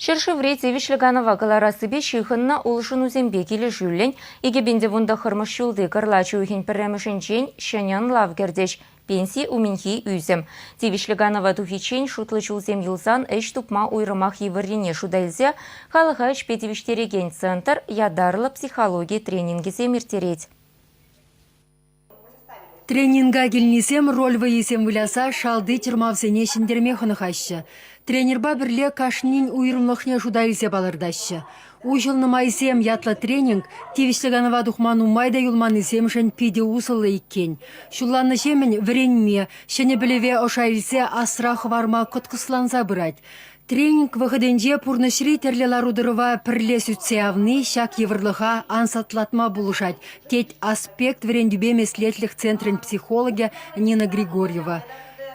Ҫӗршыври тивӗҫлӗ канӑва кӑларассипе ҫыхӑннӑ улшӑнусемпе килӗшӳллӗн 2019 ҫулти кӑрлач уйӑхӗн пӗрремӗшӗнчен ҫӗнӗ ӑнлав кӗртӗҫ – пенси умӗнхи ӳсӗм. Тивӗҫлӗ канӑва тухиччен шутлӑ ҫулсем юлсан ӗҫ тупма уйрӑмах йывӑррине шута илсе халӑха ӗҫпе тивӗҫтерекен центр ятарлӑ психологи тренингӗсем ирттерет. Тренинга килнисем роль вӑййисем выляса шалти чӑрмавсене ҫӗнтерме хӑнӑхаҫҫӗ. Тренерпа пӗрле кашнин уйрӑмлӑхне шута илсе палӑртаҫҫӗ. Уҫӑлнӑ майсем ятлӑ тренинг тивӗҫлӗ канӑва тухма нумай та юлманнисемшӗн питӗ усӑллӑ иккен. Ҫулланнӑҫемӗн вӗренме, ҫӗнӗ пӗлӗве ӑша илсе асра хӑварма кӑткӑсланса пырать. Тренинг вӑхӑтӗнче пурнӑҫри тӗрлӗ лару-тӑрӑва пӗрле сӳтсе явни ҫак йывӑрлӑха ансатлатма пулӑшать, тет «Аспект» вӗрентӳпе меслетлӗх центрӗн психологӗ Нина Григорьева.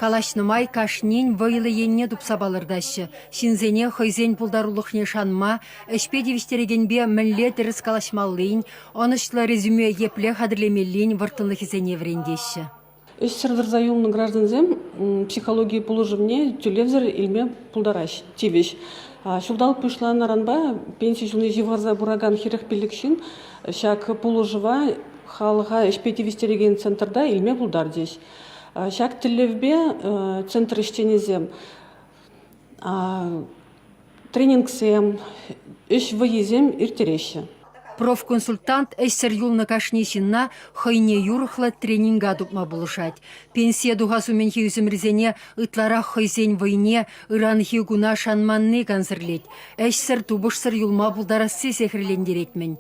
Калаҫнӑ май кашнин вӑйлӑ енне тупса палӑртаҫҫӗ, ҫынсене хӑйсен пултарулӑхне шанма, ӗҫпе тивӗҫтерекенпе мӗнле тӗрӗс калаҫмаллин, ӑнӑҫлӑ резюме епле хатӗрлемеллин вӑрттӑнлӑхӗсене вӗрентеҫҫӗ. Ӗҫсӗр тӑрса юлнӑ граждансем психологи пулӑшӑвне тӳлевсӗр илме пултараҫҫӗ, тивӗҫ. Ҫулталӑк пуҫланнӑранпа пенси ҫулне ҫывхарса пыракан 45 ҫын ҫак пулӑшӑва халӑха ӗҫпе тивӗҫтерекен центрта илме пултарчӗҫ. Ҫак тӗллевпе центр ӗҫченӗсем тренингсем, ӗҫ вӑййисем ирттереҫҫӗ. Профконсультант ӗҫсӗр юлнӑ кашни ҫынна хӑйне юрӑхлӑ тренинга тупма пулӑшать. Пенсие тухас умӗнхи ӳсӗмрисене ытларах хӑйсен вӑйне ыранхи куна шанманни кансӗрлет. Ӗҫсӗр, тупӑшсӑр юлма пултарасси сехӗрлентерет-мӗн.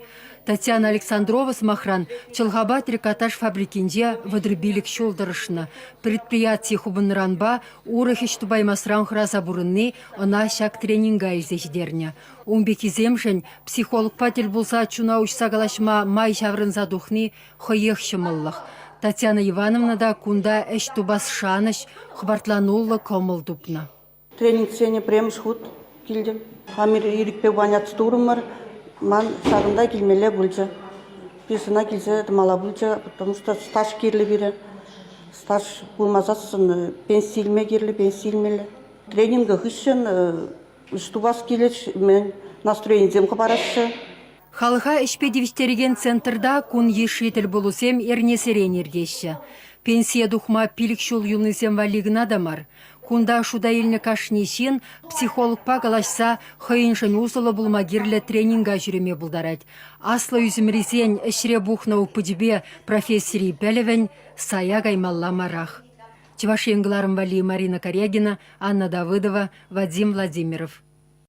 Татьяна Александрова, сӑмахран, чӑлхапа трикотаж фабрикинче 35 ҫул тӑрӑшнӑ. Предприяти хупӑннӑранпа урӑх ӗҫ тупаймасран хӑраса пурӑнни ӑна ҫак тренинга илсе ҫитернӗ. Ун пеккисемшӗн психологпа тӗл пулса чуна уҫса калаҫма май ҫаврӑнса тухни хӑех ҫӑмӑллӑх. Татьяна Ивановна та кунта ӗҫ тупас шанӑҫ, хӑпартлануллӑ кӑмӑл тупнӑ. Тренингсене пӗрремӗш хут килтӗм. Хамӑр ирӗкпе ванять турӑмӑр. Ман ҫакӑнта килмелле пулчӗ. Пьесӑна килсе тӑмалла пулчӗ, потому что стаж кирлӗ пире. Стаж пулмасассӑн пенси илме кирлӗ, пенси илмелле. Тренинга хыҫҫӑн Ӗҫ тупас килет, мӗн настроенисем хӑпараҫҫӗ. Халӑха ӗҫпе тивӗҫтерекен центрта кун йышши тӗлпулусем эрнесерен иртеҫҫӗ. Пенсие тухма пилӗк ҫул юлнисем валли кӑна та мар. Кунта шута илнӗ кашни ҫын психологпа калаҫса хӑйӗншӗн усӑллӑ пулма кирлӗ тренинга ҫӳреме пултарать. Аслӑ ӳсӗмрисен ӗҫре пухнӑ опычӗпе профессири пӗлӗвӗн сая каймалла марах. Чӑваш Ен кӑларӑм валли Марина Карягина, Анна Давыдова, Вадим Владимиров.